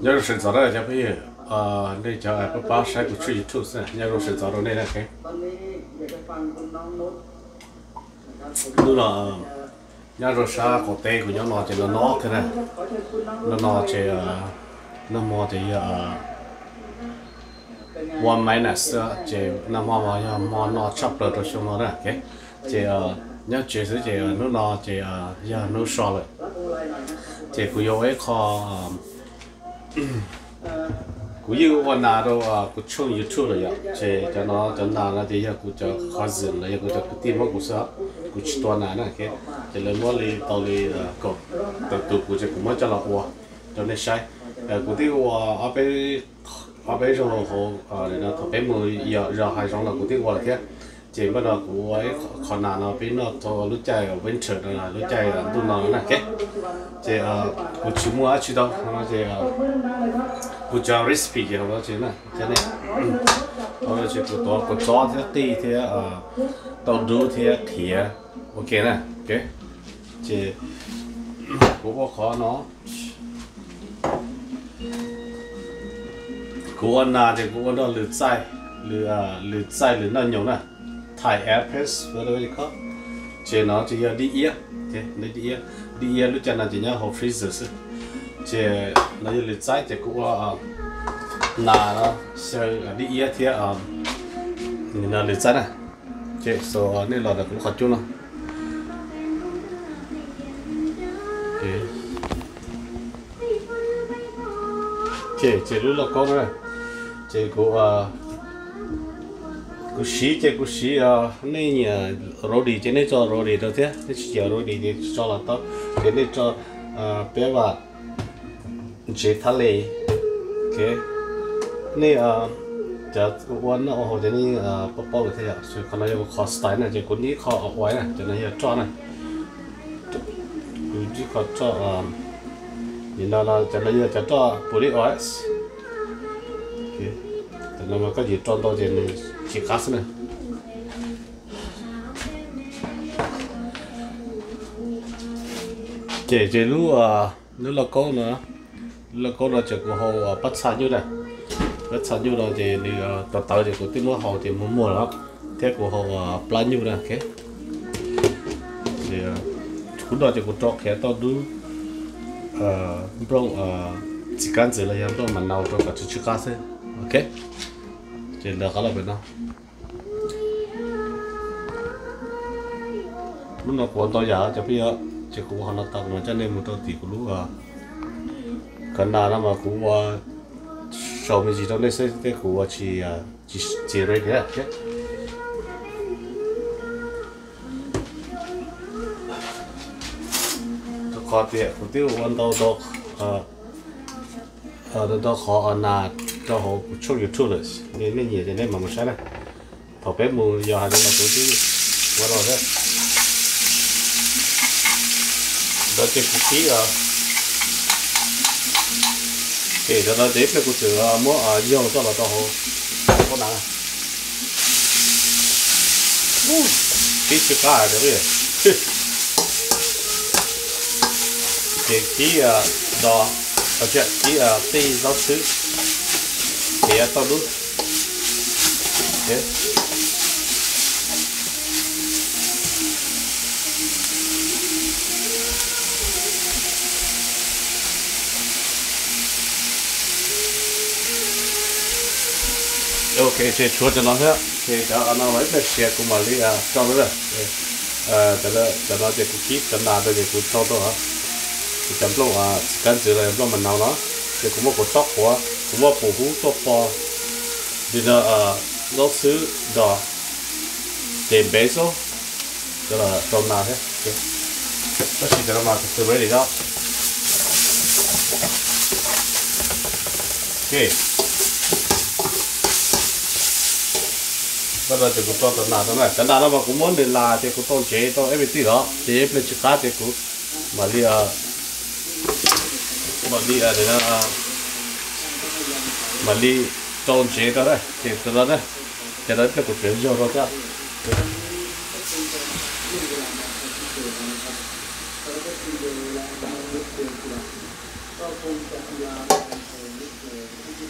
Nyob zoo sawv ntxov na cov phooj ywg, nej cov pab pab saib kuv tshooj YouTube xwb, nyob zoo sawv ntxov rau nej na. Hnub no nyob rau sab qaum teb kuv nyob no ces no no kawg na. No no ces nag hmo ces yog one minus, ces nag hmo mas yog hmo no tshaj plaws rau xyoo no na. Ces nyob tsev xwb ces hnub no ces yog hnub so lawm. Ces kuv yuav ua ib qho, kuv yeej ua nas rau kuv tshooj YouTube lawm yom, ces cov no cov nas no ces yog kuv cov cousin los yog kuv cov kwv tij muab kuv xwb, kuv tsis tua nas na. Ces lawv muab li tau li kaum tawm tus kuv ces kuv muab coj los ua rau nej saib. Kuv twb ua ob peb, ob peb zaug hauv, thaum peb mus yos zos hav zoov los kuv twb ua lawm thiab. Ces npaj no kuv ua ib qho nas no peb noj tau lub caij winter no, lub caij ntuj no na. Ces kuv tsis muaj dab tsi tau no ces kuv cov recipe ces hauv no ces na, ces kuv tuav kua txob thiab qij thiab tauj dub thiab qhiav ua ke na. Ces kuv ua qhov no, kuv ua nas ces kuv ua nrog lws txaij, lws txaij lws noj nyoos na, Thai air press, ces no ces yog dib iab, dib iab, dib iab lub caij no ces nyob hauv freezer xwb. Ces no yog lws txaib ces kuv ua nas no xyaw dib iab thiab no lws txaib na. Ces so nej los ntawm kuv lub qhov cub no. Ces, ces lub lauj kaub na, ces kuv, kuv siv ces kuv siv, nej nyiam roti ces nej tso roti rau thiab, nej tsis nyiam roti ces tso los tau. Ces nej tso peb vam, ntsev thab le, nej cov ua noj ua haus ces nej paub paub lawm thiab yom. Qhov no yog kuv qhov style na, ces kuv nib qho ua na, cov no yog roj na. Kuv nib qho roj, nim no no cov no yog cov roj puri os. Cov no mas koj tsis roj ntau ces nws tsis qab xwb na. Ces ces lub, lub lauj kaub no, lub lauj kaub no ces kuv hau pab txha nyuj na. Pab txha nyuj no ces nws tawv tawv ces kuv twb muab hau ces muag muag lawm, thiab kuv hau plab nyuj na. Kuv no ces kuv rau qhiav tauj dub, nplooj txiv kab ntxwv los yog nplooj mas nau rau kom tsw tsw qab xwb. Ok, ces lawv qab los pem no. Lub no kuv ua ntau yam cov phooj ywg, ces kuv ua qhov no tau kuv mam coj nej mus rau tim kuv lub, qhov nas no mas kuv ua sau me ntsis rau nej xwb, tej kuv ua tsis, tsis ready thiab. Rau qhov tias kuv twb ua ntau ntau, ntau ntau qhov nas rau hauv kuv tshooj YouTube lawm, nej nyiam ces nej mam mus saib na. Thaum peb mus yos hav zoov los kuv twb ua los thiab. Ntawd ces kuv kib, ces cov no ces ib pliag kuv tseem muab yaug coj los rau hauv, hauv nas. Kib tsw qab hais tias, ces kib dos, kib qij zaub txhwb, qhiav tauj dub. Ok, ces tshuav cov no thiab, ces cov no mas ib pliag siav kuv mam li rau lawm. Cov no ces kuv kib cov nas rau ces kuv rau rau, ces cov nplooj txiv kab ntxwv los nplooj mas nau no, ces kuv muab kuv tob qhuav, kuv muab pum hub tuaj pov li no, zaub txhwb dos, ces basil, cov los rau nas thiab. Tab sis cov no mas kuv twb ready lawm. Ok, no ces kuv rau cov nas rau na, cov nas no mas kuv muab nws las ces kuv tau ntsev tau everything lawm, ces ib pliag tsw qab ces kuv mam li, mam li, mam li rau ntsev rau na, ces cov no na, ces no ib pliag kuv tseem yaug rau thiab. Ces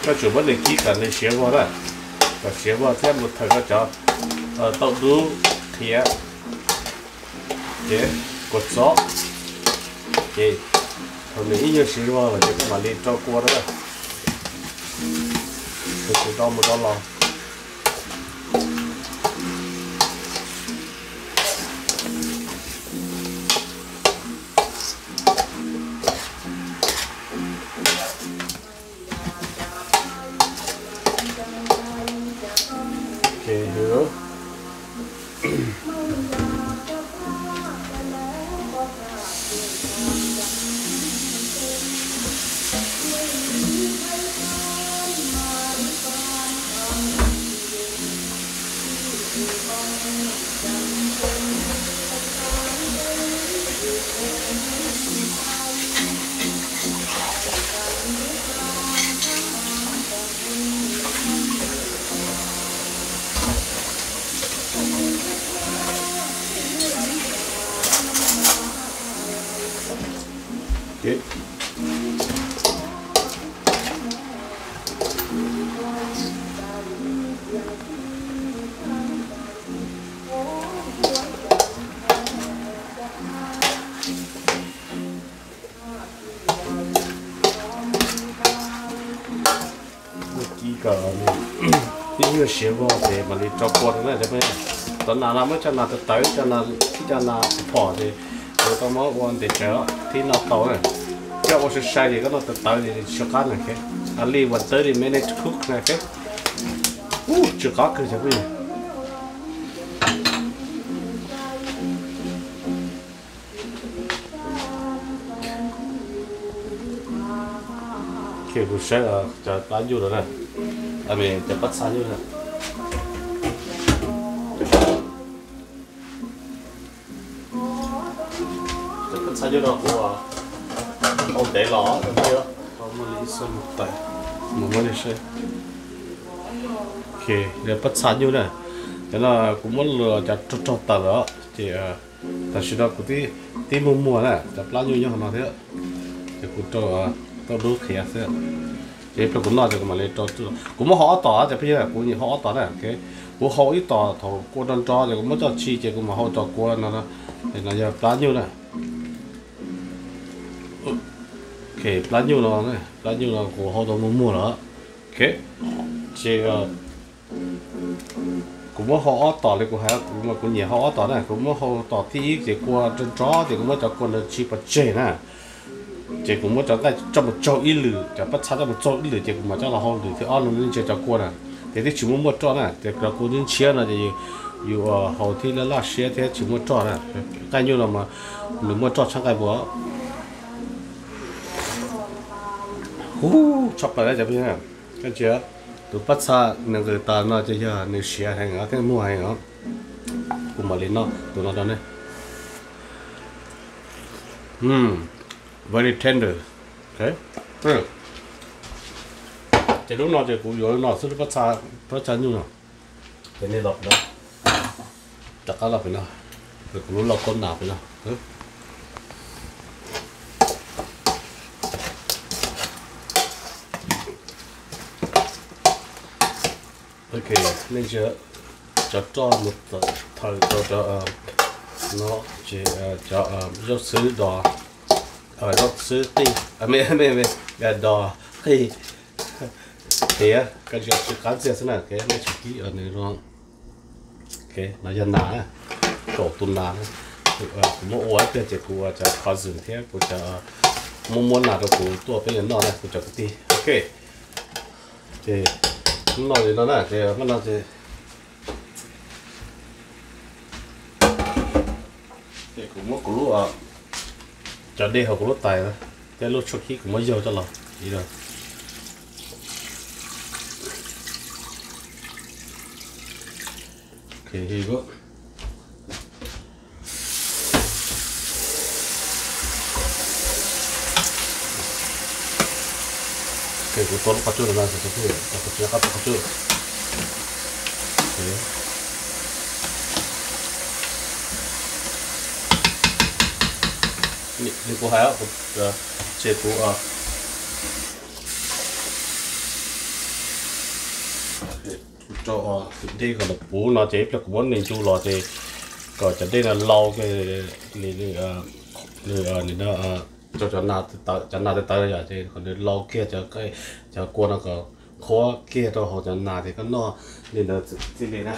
koj tsum muab nws kib kom nws siav vog na, kom siav vog thiab mus thawm koj cov tauj dub qhiav, ces kua txob, ces thaum nws ib nyuag siav vog lawm ces koj mam li rau kua na. Tus tus rau mus rau los. Ib nyuag siav vog ces mam li rau kua rau na. Tom nas no muab cov nas tawv tawv, cov nas, ib cov nas phom ces kuv tau muab ua ntev tsawv thiab no tau na. Coj ua sai sai ces koj noj tawv tawv ces tsw qab na. At least one thirty minutes cook na. Ub, tsw qab kawg cov phooj ywg. Kuv saib cov plab nyuj no na, cov pab txha nyuj na. Cov pab txha nyuj no kuv hau ntev los, mus muab li saib. Pab txha nyuj na, cov no kuv muab los cov rog rog tawm lawm ces tam sim no kuv tib muag muag na, cov plab nyuj nyob hauv no thiab, ces kuv rau tauj dub qhiav xwb. Ces ib pliag kuv noj ces kuv mam li rau, kuv muab hau ob tom cov phooj ywg, kuv nyiam hau ob tom na. Kuv hau ib tom thaum kua nrov nrov ces kuv muab coj tso ces kuv mam hau cov kua no, no yog plab nyuj na. Plab nyuj no, plab nyuj no kuv hau tau muag muag lawm. Ces kuv muab hau ob tom li kuv hais, kuv nyiam hau ob tom na, kuv muab hau tom thib ib ces kua nrov nrov ces kuv muab cov kua ntawd tso pov tseg na. Ces kuv muab cov nqaij coj mus tsaug ib lwm, cov pab txha coj mus tsaug ib lwm ces kuv mam coj los hau lwm thib ob no, ntsia cov kua na. Ces twb tsis muaj muaj roj na, ces cov kua ntshiab ntshiab no ces yus hau thiab laj laj siab thiab tsis muaj roj na. Nqaij nyuj no mas nws muaj roj tshaj nqaij npua. Hu, tshaj plaws na cov phooj ywg. Koj ntsia, tus pab txha nws nqws tas no ces yog nws siav heev os thiab muag heev os. Kuv mam li noj tus no rau nej. Very tender. Ces lub no ces kuv yuav no xwb, lub pab txha, pab txha nyuj no. Ces nej los pem no, rov qab los pem no, kuv lub lauj kaub nas pem no. Ok, nej ntsia, cov roj mus thaws rau cov no, ces cov zaub xwb dos, zaub xwb qij, me me, dos qij, qhiav, koj ntsia tsw qab ntxiag xwb na, nej tsum kib nws no. No yog nas, kaum tus nas. Kuv muab ua ib pliag ces kuv ua cov cousin thiab kuv cov muab muab nas rau kuv tuaj peb yuav noj na kuv cov kwv tij. Ok, ces noj li no na, ces no ces, ces kuv muab kuv lub, cov dej hauv kuv lub tais thiab lub tshuaj khib kuv muab yaug coj los. Kuv tua lub qhov cub no, kuv tsis qab tua qhov cub. Li kuv hais, ces kuv, kuv rau tus dej kom los puv no ces ib pliag kuv muab nws ncu los ces kom cov dej no lau, nws, nws, nws, cov nas tawv, cov nas tawv tawv yom, ces kom nws lau kiag cov kua no kom qhuav kiag rau hauv cov nas ces koj noj li ntawd txij li na.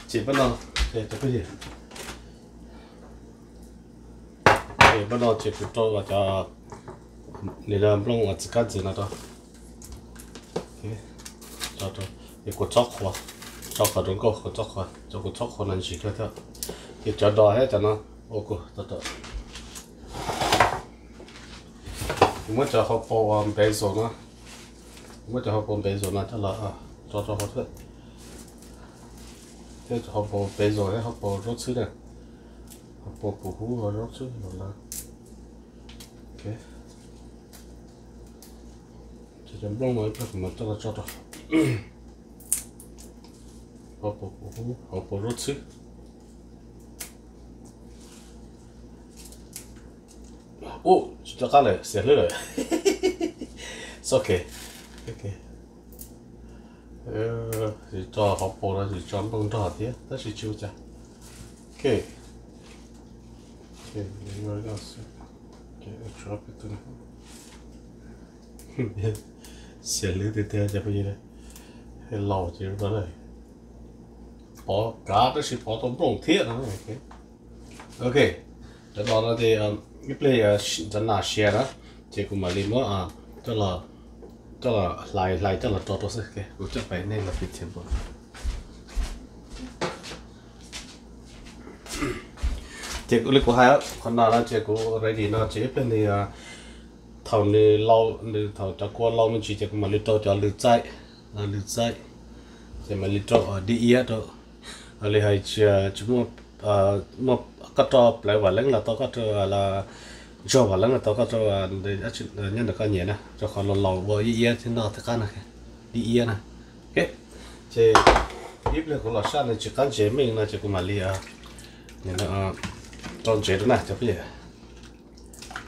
Ces pab no, ces pab no ces kuv rau cov, nws nplooj txiv kab ntxwv no rau. Ces kuv txhob qhuav, tso qhov rau nkauj, kuv txhob qhuav, cov kuv txhob qhuav no ntsim kawg thiab. Ces cov dos thiab cov no, ua kuv tau tau. Kuv muab cov hauv paus basil no, kuv muab cov hauv paus basil no coj los tso rau hauv thiab. Thiab cov hauv paus basil thiab hauv paus zaub txhwb na, hauv paus kuv hub zaub txhwb los lawm. Ces cov nplooj no ib pliag kuv mam coj los tso rau hauv paus kuv hub, hauv paus zaub txhwb. Ub, tsis rov qab lawm, xiam hlwb lawm. It's okay. Tsis tso hauv paus no, tsis tso nplooj nrog thiab, tab sis tsis ua cas. Ok. Xiam hlwb tiag tiag cov phooj ywg, laus ces pov kav tab sis pov tau nplooj thiab no. Ok, cov dos no ces ib pliag cov nas siav na, ces kuv mam li muab coj los, coj los hlais hlais coj los rau rau xwb. Kuv coj pem nej los pib thiab npua. Ces li kuv hais, qhov nas no ces kuv ready no ces ib pliag nws, thaum nws lau, nws thaum cov kua lau me ntsis ces kuv mam li rau cov lws txaij, lws txaij, ces mam li rau dib iab rau. Li hais tias tsis muaj, muaj, koj rau plawv vam leeb los tau, koj rau ntsuag vam leeb los tau, koj rau nyob ntawm koj nyiam na, rau qhov laus laus ua ib iab thiab noj thiab qab na, dib iab na. Ok, ces ib pliag kuv los saj nws tsis qab ntsev meej no ces kuv mam li rau ntsev rau na cov phooj ywg.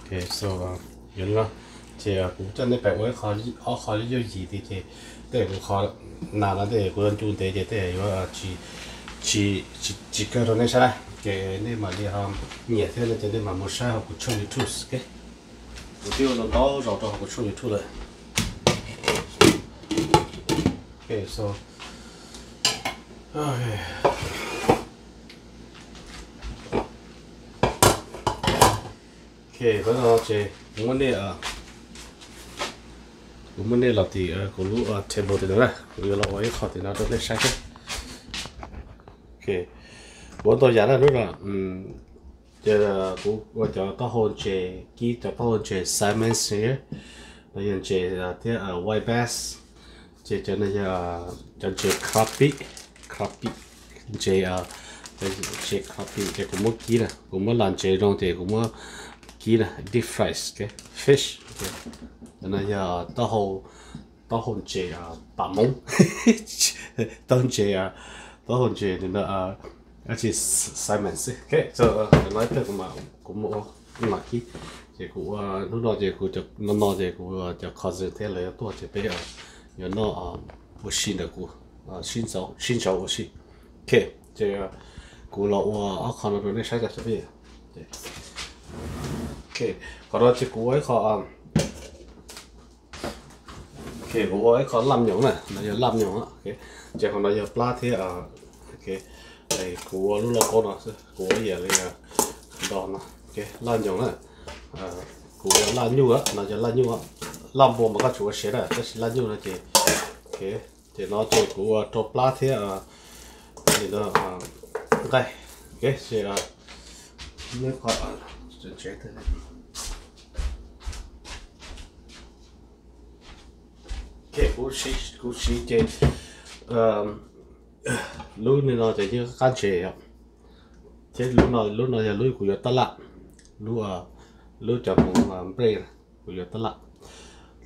Ok, so, yog li no ces kuv coj nej pem ua ib qho, ob qho yooj yim tiag ces tej kuv qhov nas no tej kuv yuav ncu ntev ces tej yuav tsis, tsis kawg rau nej saib na, ces nej mam li ho nyiam thiab no ces nej mam mus saib hauv kuv tshooj YouTube. Ok, kuv twb ua ntau zaus rau hauv kuv tshooj YouTube lawm. Ok, so, ok, no ces kuv muab nej, kuv muab nej los tim kuv lub table tim no na, kuv yuav los ua ib qho tim no rau nej saib thiab. Ok, kuv ua ntau yam na hnub no, ces kuv ua cov taub hau ntses kib, cov taub hau ntses Siamese, no yog ntses thiab white bass, ces cov no yog cov ntses crappie, crappie, ntses, ntses crappie ces kuv muab kib na, kuv muab lam ntses zoo ces kuv muab kib na, deep fry fish. Cov no yog taub hau, taub hau ntses pam moob, taub ntses, taub hau ntses no, dab tsi, Siamese xwb. Ok, so no ib pliag kuv mam, kuv mam kib, ces kuv ua hnub no ces kuv no no ces kuv cov cousin thiab lawv yuav tuaj ces peb yuav noj ua si ntawm kuv, sib ntxov ua si. Ok, ces kuv los ua ob qho no rau nej saib tso. Ok, qhov no ces kuv ua ib qho, ok, kuv ua ib qho laj nyoos na, no yog laj nyoos, ces qhov no yog plab thiab, ok, kuv ua lub lauj kaub no xwb, kuv ua ib yam li dos no, ok, laj nyoos na, kuv ua laj nyuj, no yog laj nyuj, laj npua mas koj tsis ua siav na, tab sis laj nyuj no ces, ok, ces no ces kuv ua rau plab thiab, li no, nqaij, ok, ces kuv siv ces lub no ces yeej qab ntses yom, thiab lub no, lub no yog lub kuv yuav tab laj, lub, lub cov hmoov nplej kuv yuav tab laj.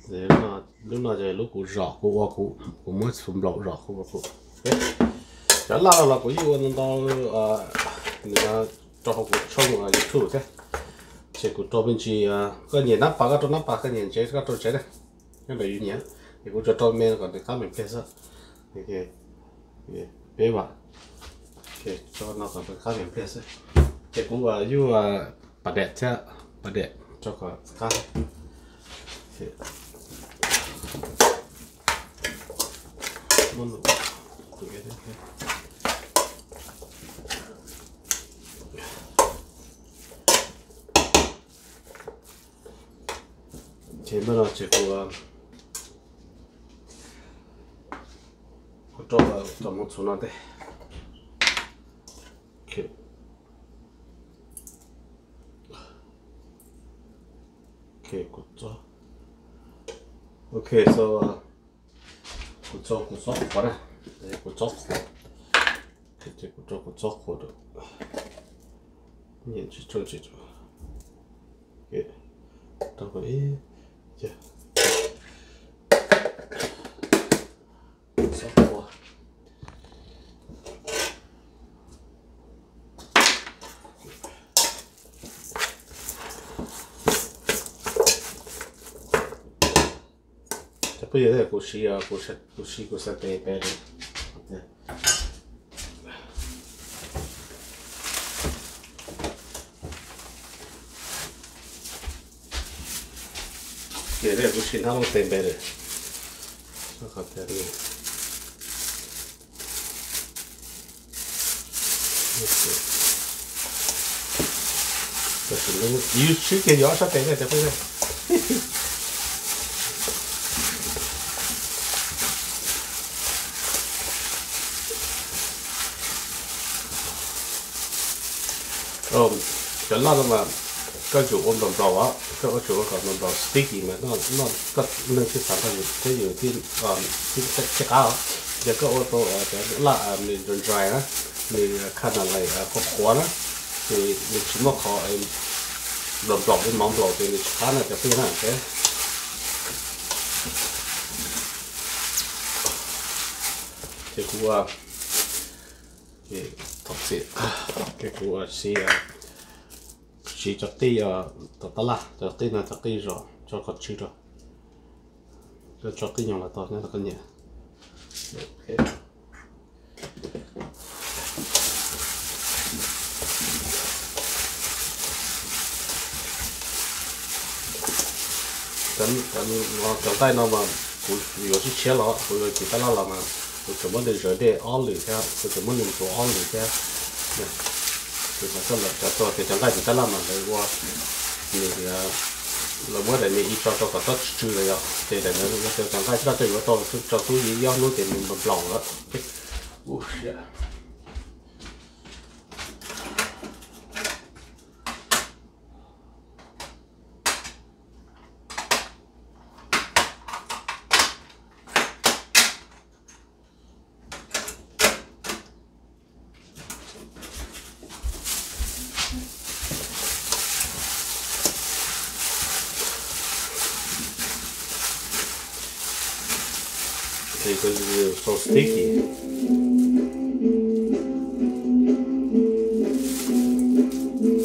Lub no ces lub kuv zom kuv ua kuv, kuv muab xu nplaum zom kuv ua kuv. Cov laj los kuv yeej ua ntau ntau, nws rau hauv kuv tshooj YouTube thiab. Ces kuv rau me ntsis, koj nyiam nab pas koj rau nab pas, koj nyiam ntsev koj rau ntsev na. Nyob ntawm yus nyiam, es kuv tsuas rau me kom nws qab me pliag xwb. Peb vas, tso no kom nws qab me pliag xwb. Ces kuv yuj pas dam thiab, pas dam tso kom qab. Ces npaj no ces kuv, kuv rau tom mus txhuv no ntej. Ok, kuv txob. Ok, so kuv txob, kuv txob qhuav na, kuv txob qhuav. Ces kuv rau kuv txob qhuav rau, nyiam tsis tso tsis tso. Rau kuv ib, txob qhuav. Cov phooj ywg, kuv siv, kuv siv kuv sartén peb. Ces kuv siv hnab looj teb npe lawm. Yus siv kiag yus ob sab tes na cov phooj ywg. Cov laj no mas koj tsum ua nplaum nplaum os, koj ua tsum ua kom nplaum nplaum sticky mas noj koj neeg tsis xav tau yus thiab yus thiaj qab os. Yog koj ua tau cov laj nws dry dry na, nws kind of like qhuav qhuav na, ces nws tsis muaj qhov nplaum nplaum li mov nplaum ces nws tsis qab na cov phooj ywg na. Ces kuv, thov txim, ces kuv siv, siv cov qij, tom tab laj cov qij no cov qij zom tso kom tsw rau. Koj tso qij nyoos los tau nyob tau koj nyiam. Cov nqaij no mas kuv yuav tshiab tshiab los kuv yuav cov tab laj los mas kuv tseem muab nws zawv dej ob lwm thiab, kuv tseem muab nws ntxuav ob lwm thiab. Ces mas koj lawv cov txog ces cov nqaij cov tab laj mas lawv ua, nws, lawv muab daim me ib tso rau kom txhob tsw lawm yom, ces daim ntawd ua rau cov nqaij koj coj yuav tau tso tub yeej ob hnub ces nws nplaum lawm. Because it's so sticky.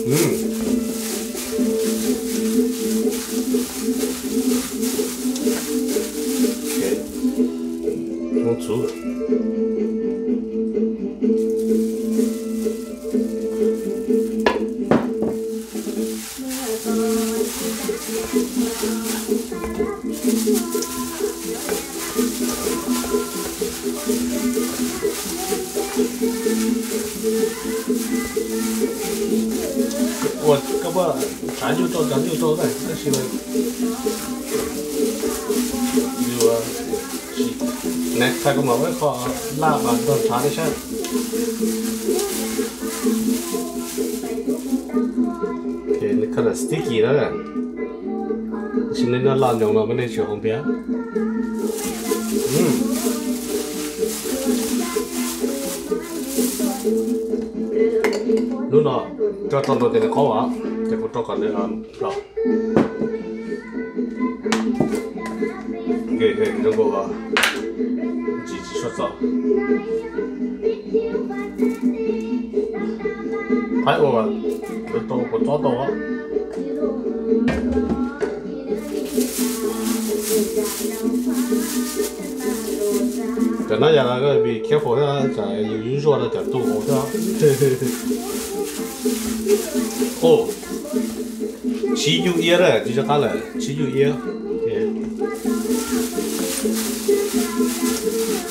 Mm. Okay. Hnub txhuv. Ua koj muab tshav nyuj rau, tshav nyuj rau na, tab sis mas yus, next time koj mam ua ib qho laj mas nrog tshav nej saib. Nws kind of sticky na, tab sis nej noj laj nyoos no mas nej tsis hauv npias. Lub no rau tau nrau ces nws qaub os, ces kuv rau kom nws nplaum. Zoo nkaus tsis tsis suav txog. Thaib ua tau kuv txob tau. Cov no yog be careful thiab, tsam yus yub zuaj rau cov tus hauv thiab. Oj, tsib nyuj iab na, tsis tso qab lawm, tsib nyuj iab.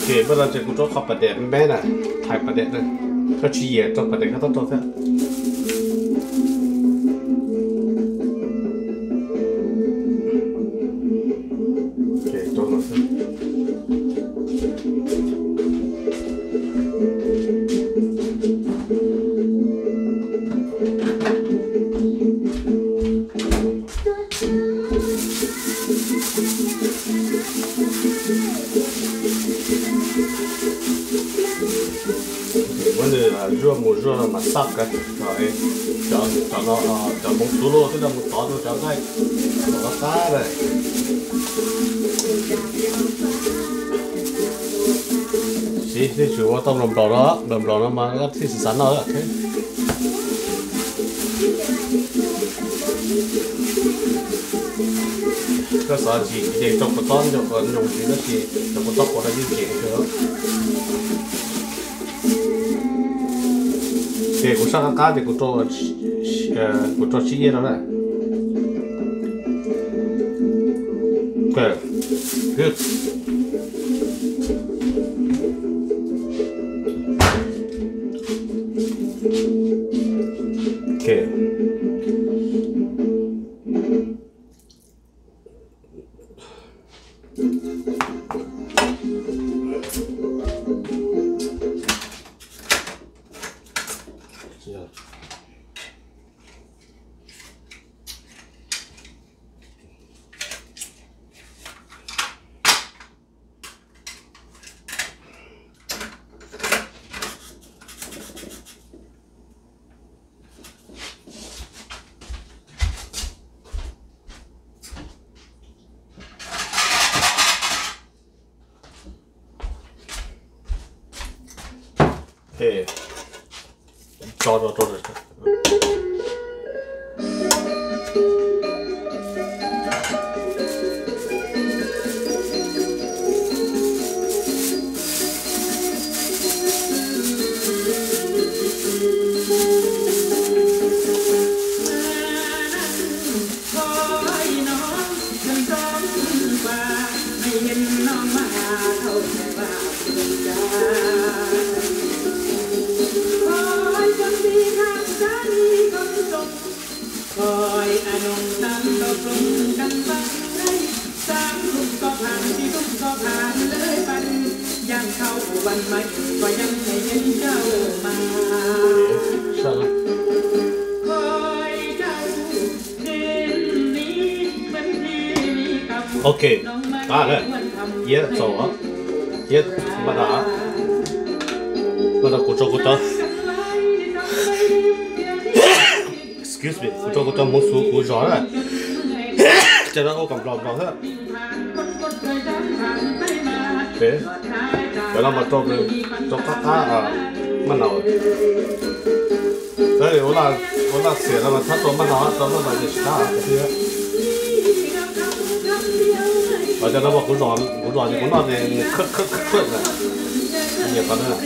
Ces peb los ces kuv rau qhov pas dej me na, thaiv pas dej na, koj tsis yias rau pas dej koj txhob rau thiab. Muab nws zuaj mus zuaj los mas txaj kawg. Cov no, cov hmoov txhuv los twb tau mus tov rau cov nqaij, tov qab lawm. Siv, nej tsum ua tau nplaum nplaum no, nplaum nplaum no mas koj thiaj xav xav noj. Koj xav ntsis ces rau kuv tob nyoos ntsis, tab sis rau kuv tob quav no yeej ntsim kawg. Ces kuv sab qab qab ces kuv rau tsib iab no na. Ok, qab na, iab txaus, iab, mas da, mas da kuv rau kuv cov, excuse me, kuv rau kuv cov hmoov txhuv kuv zog na, cov no ua kom nplaum nplaum xwb. Cov no mas rau, rau qab qab, maj nau. Ua laj xiam no mas txhob rau maj nau, rau maj nau ces tsis qab tiag. Cov no mas kuv zog, kuv zog ces kuv noj ces nws khawj khawj khawj na. Nyiam qhov no.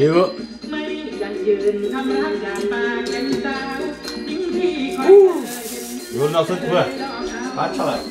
Hiu. Yuav no xwb kuv qab tshaj lawm.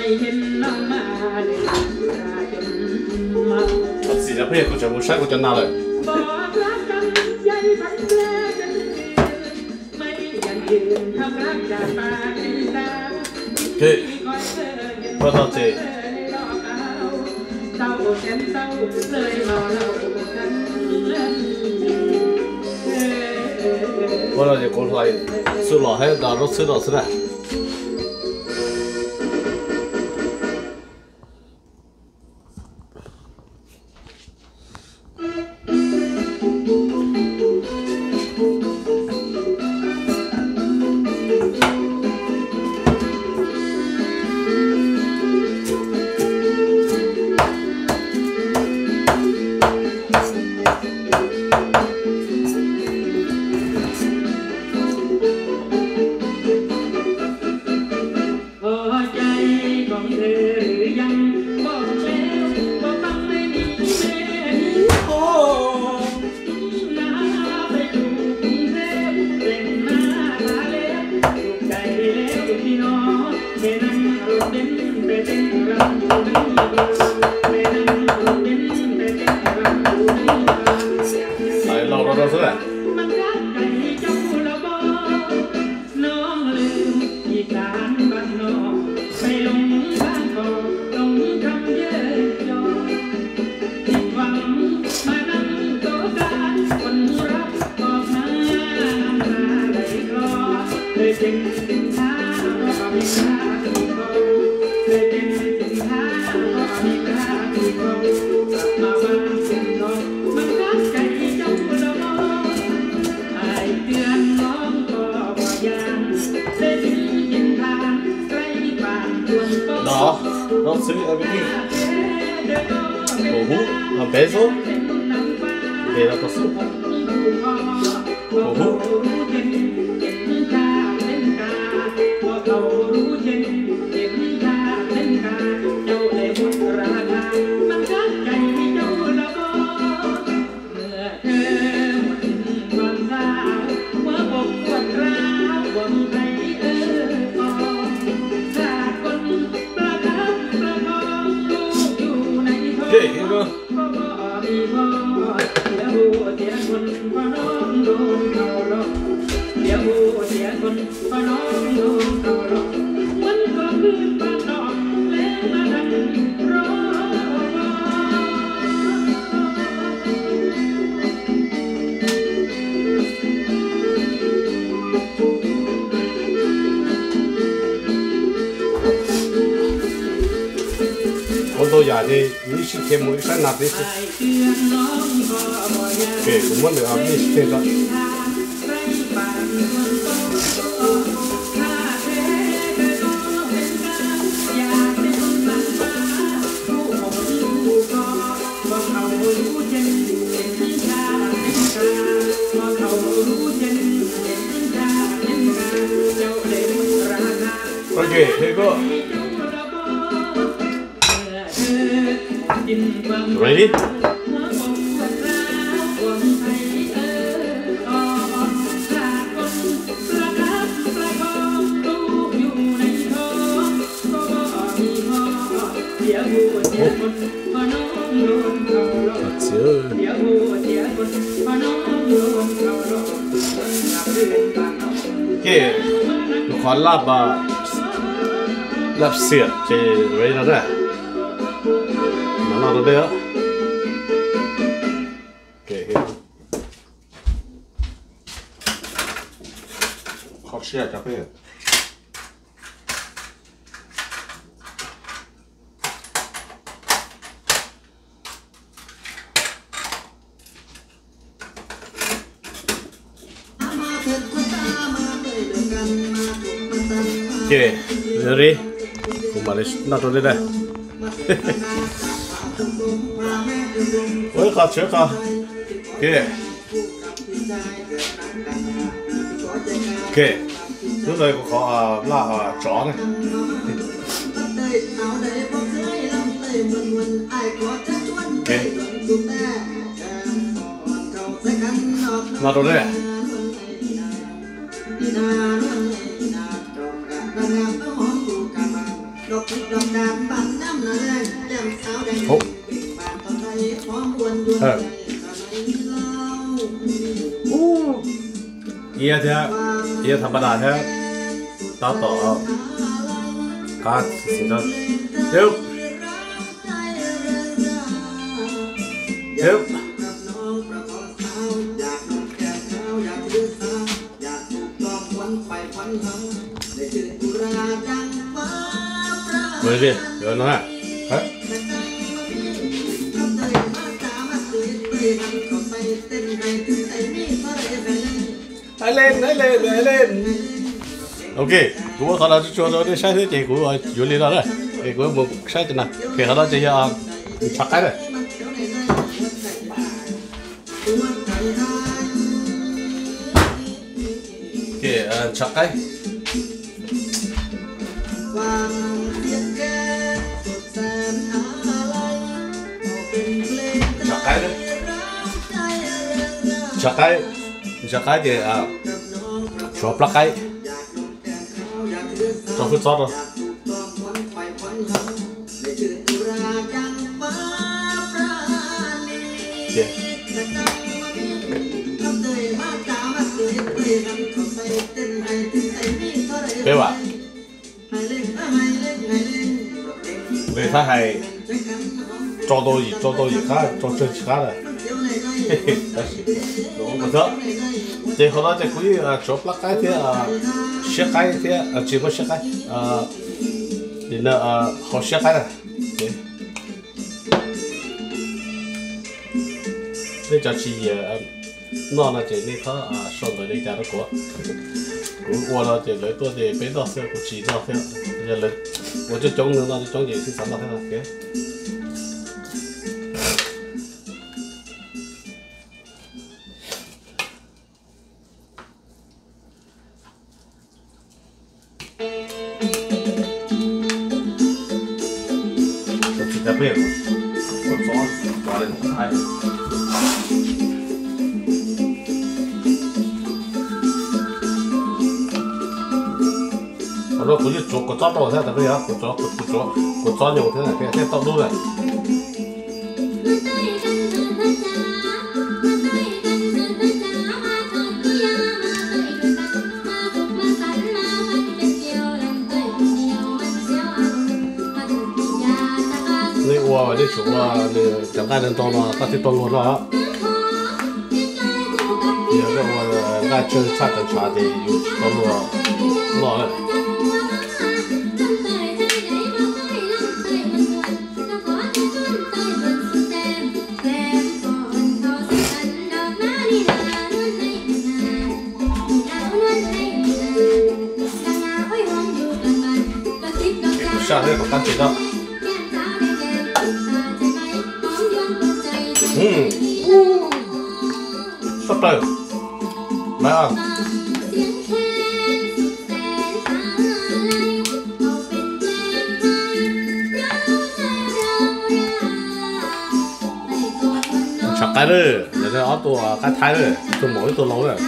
Txim no peb kuv tseem mus saib kuv cov nas lawm. Ua tau ces ua no ces kuv hlais xwb los hab nrog zaub txhwb no xwb na. Hlais lauj rau rau xwb na. No, no xwb, everything. Kaum hub, basil, ntes los rau xwb. Kaum hub. Ua ntau yam ces ib sij qhia mus ib sab nas peb xwb. Ces kuv muab nws ib sij qhia tso. Ok, here we go. Ready? Ces qhov laj, laj xiam ces ready no na. Mas noj rau dej os. Qhov siab cov peb. Ces, ready, kuv mam li noj rau nej na. Ua ib qho tshuav ib qho. Ces, ok, hnub no kuv qhov laj tsov na. Ok, noj rau nej. Iab thiab, iab tham ma das thiab, tab tom qab xis xis no. Yub, yub. Ua li, no na. Hais leej, hais leej, hais leej. Ok, kuv muab qhov no tsuag tsuag rau nej saib thiab ces kuv yuav li no na. Es kuv mus saib cov no. Ok, qhov no ces yog ntshav qaib na. Ok, ntshav qaib. Ntshav qaib, ntshav qaib, ntshav qaib ces tshuav plab qaib. Tso hwj txob rau. Peb vam, nqis thab hais tso tau yim, tso tau yim qab, tso tsawg tsis qab lawm. Ces qhov no ces kuv yeej tshuav plab qaib thiab siab qaib thiab, tsis muaj siab qaib, hau siab qaib na. Nej cov tsis nyiam noj no ces nej txhob sau ntawv li cas rau kuv. Kuv ua no ces lawv tuaj ces peb noj xwb, kuv tsis noj thiab. Yog lawv ua coob coob no, noj coob coob ces sib xav noj thiab no. Qhov no kuv yeej tsuav kua txob rau thiab, kuv tsuav, kuv txob nyoo thiab thiaj tau dub lawm. Nej ua nej tsum ua nws cov nqaij ntau ntau no koj thiaj tau luag noj. Yog koj ua nqaij tsawg tshaj cov ntshav ces yus tsis tau luag noj lawm. Kuv saj thiab kom qab tsis tau. Sab plaws. Lawv, tshav qaib lawm, ob tug qaib thaib lawm, ib tug maum ib tug laus lawm.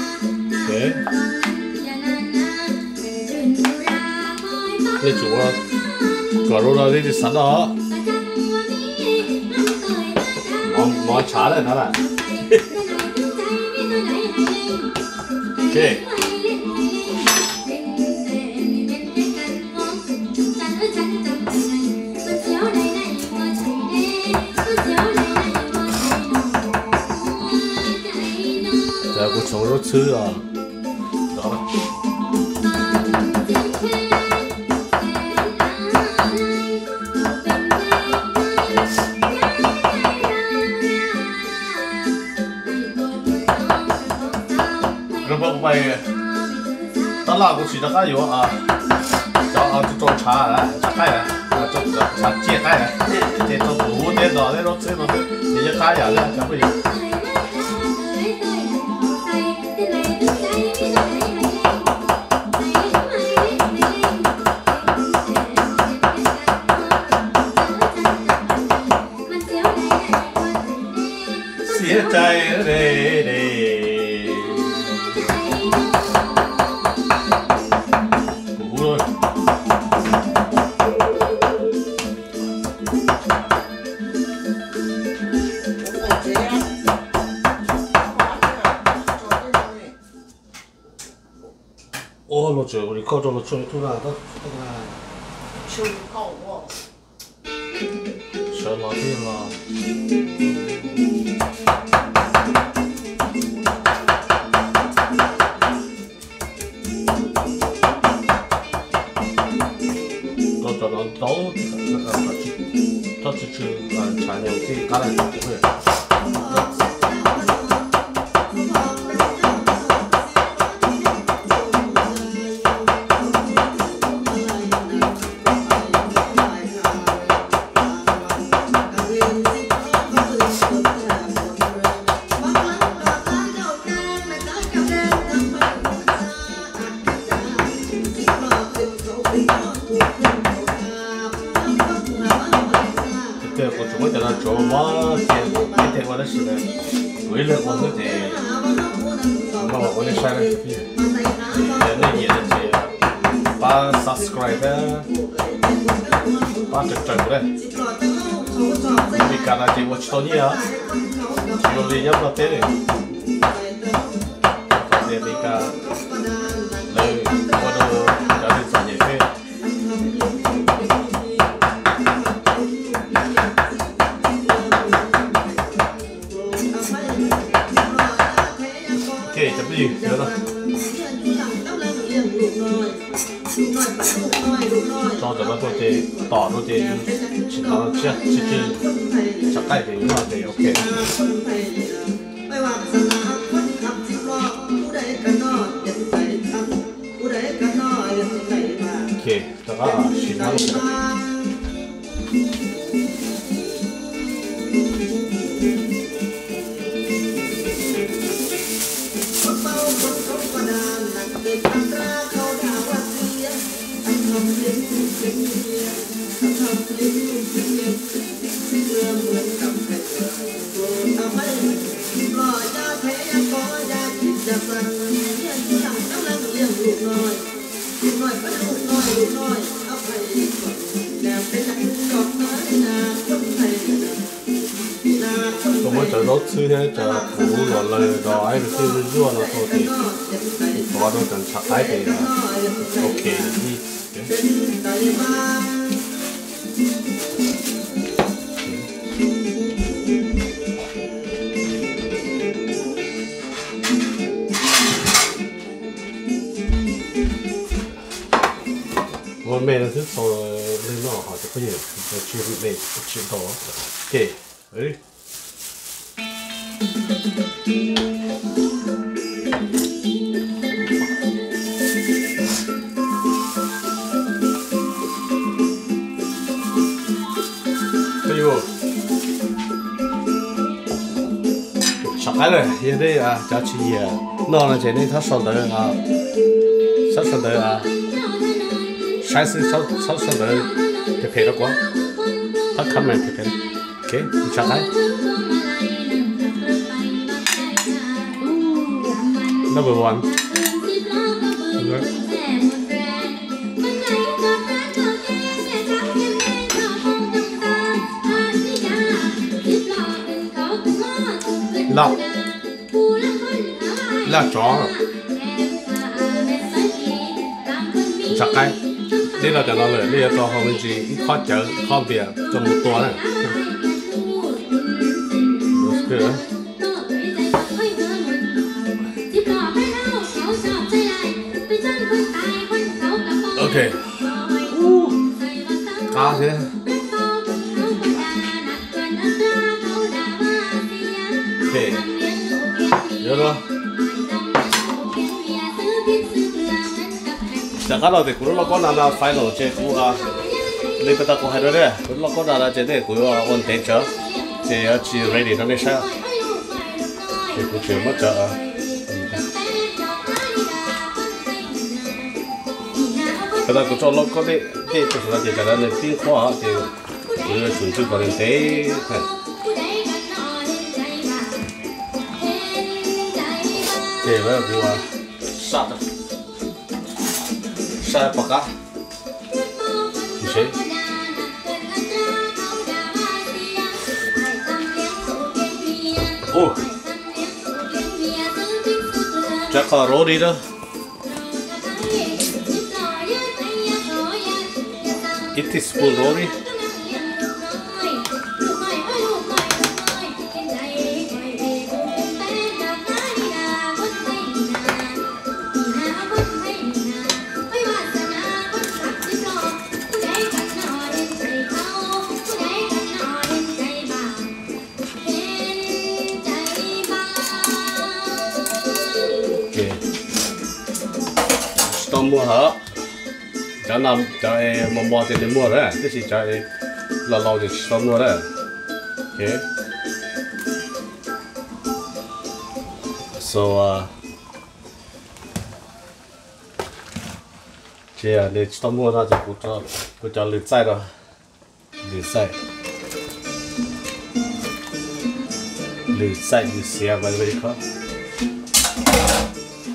Nej tsum kom zoo no nej thiaj xav noj. Mov tshav lawm no lawm. Kuv tshoov zaub txhwb os. Tab laj kuv tsis rov qab yuav cov rau tshav, tshav qaib, tshav tsiaj qaib, ces rau kuv thiab no thiab zaub txhwb no, ces yeej qab yam li cov phooj ywg. Siab cai de de. Kuv ua. Ua los tseem record rau los tso YouTube na. Sawv los thiab los. Koj cov no ntau, koj tsis tsw ntshav nyob tij qab lawm. Tiag tiag kuv tsuas muab cov no tsuav mob cia kuv ib teg ua tab sis mas kuv ib leeg ua xwb ces kuv mam ua nej saib na. Yog nej nyiam no ces pab subscribe thiab pab raws raws kuv na. Nyob Meskas no ces ua tsis tau nyiaj os, tsis zoo li nyob Nplog teb li. Qhov tias Meskas lawv ua rau cov neeg txom nyem xwb. Ok, cov phooj ywg, tso cov no tuaj ces tom rau ces tsis tau tshiab, tsis tsis tsis qaij ces noj ces ok. Ok, rov qab sim no. Koj muab cov zaub txhwb thiab cov kuv los lawm rau ib pliag zuaj zuaj no rau ces thov rau cov ntshav qaib ces ok li. Ua me no xwb tau li no ho cov phooj ywg, tsis me tsis tau. Ok. Sab qaib lawm, yog nej cov tsis nyiam noj no ces nej txhob sau ntawv, txhob sau ntawv, saib xwb, txhob sau ntawv phem phem rau kuv, txhob comment phem phem. Ok, sab qaib. Number one. Laj, laj tsov. Sab qaib, nej noj cov no lawm nej yuav tau hau me ntsis ib khob cawv khob npias rau mus tua na. Ok. Qab thiab. Ok. Yuav rau. Rov qab los tias kuv lub lauj kaub na na final ces kuv, li pas tas kuv hais rau nej, kuv lub lauj kaub na na ces nej kuv yuav ua ntev tsawv ces yuav tsis ready rau nej saib. Ces kuv tseem muab tsawv. Pas tas kuv tso lauj kaub dej, dej rau saum no ces tsam no nws pib qhuav ces kuv yuav tsum ntswj kom nws ntev. Ces kuv saj, saj pom qab. Ua, rov qab rau li na. Ib teaspoon rau li. Tsis tau muag hos. Cov no cov mos mos ces nws muag na, tiam sis cov laus laus ces tsis tau muag na. So, ces nws tsis tau muag no ces kuv cov lwm txaij rau. Lwm txaij, lwm txaij lwm xiav.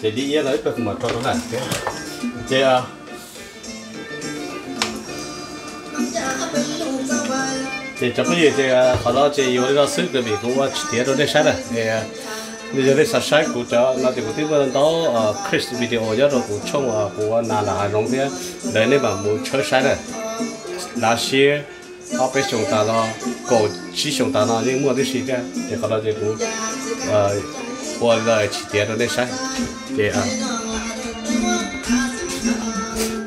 Ces dib iab no ib pliag kuv mam tso rau na. Ces ces cov phooj ywg, ces qhov no ces yuav li no xwb, vim kuv ua tsis tiav rau nej saib na. Nej yog nej xav saib kuv cov no ces kuv twb muaj ntau clip video nyob rau kuv tshooj kuv ua nas nram hav zoov thiab, ntawd nej mam mus tshawb saib na. Dav siab ob peb xyoos tas no, kaum tsib xyoos tas no yeej muaj tib si thiab. Ces qhov no ces kuv ua li no tsis tiav rau nej saib. Ces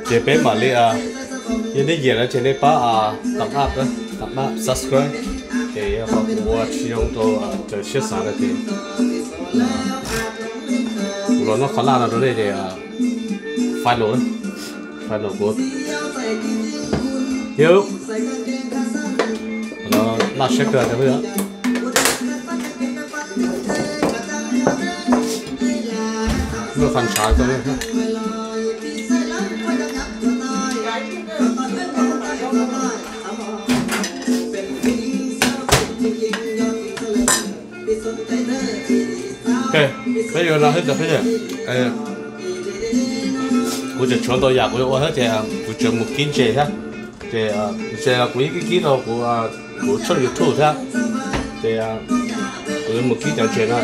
ces peb mam li, yog nej nyiam no ces nej pab thumbs up, thumbs up, subscribe. Ces yog qhov kuv ua tsis zoo rau cov siab xav no ces kuv los noj qhov laj no rau nej ces final, final kuv, yog qhov no laj siab kawg cov phooj ywg. Muaj qhov ntshav rau nej. Ok, peb yuav no xwb cov phooj ywg. Kuv tseem tshuav ntau yam kuv yuav ua thiab ces kuv tseem mus kib ntses thiab. Ces ntses los kuv yeej kib kib rau kuv tshooj YouTube thiab. Ces kuv yuav mus kib cov ntses no.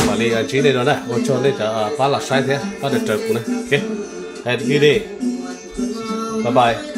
Mam li ntsib nej dua na, ua tsaug nej cov pab los saib thiab pab raws kuv na. Ok, hais tias li, bye bye.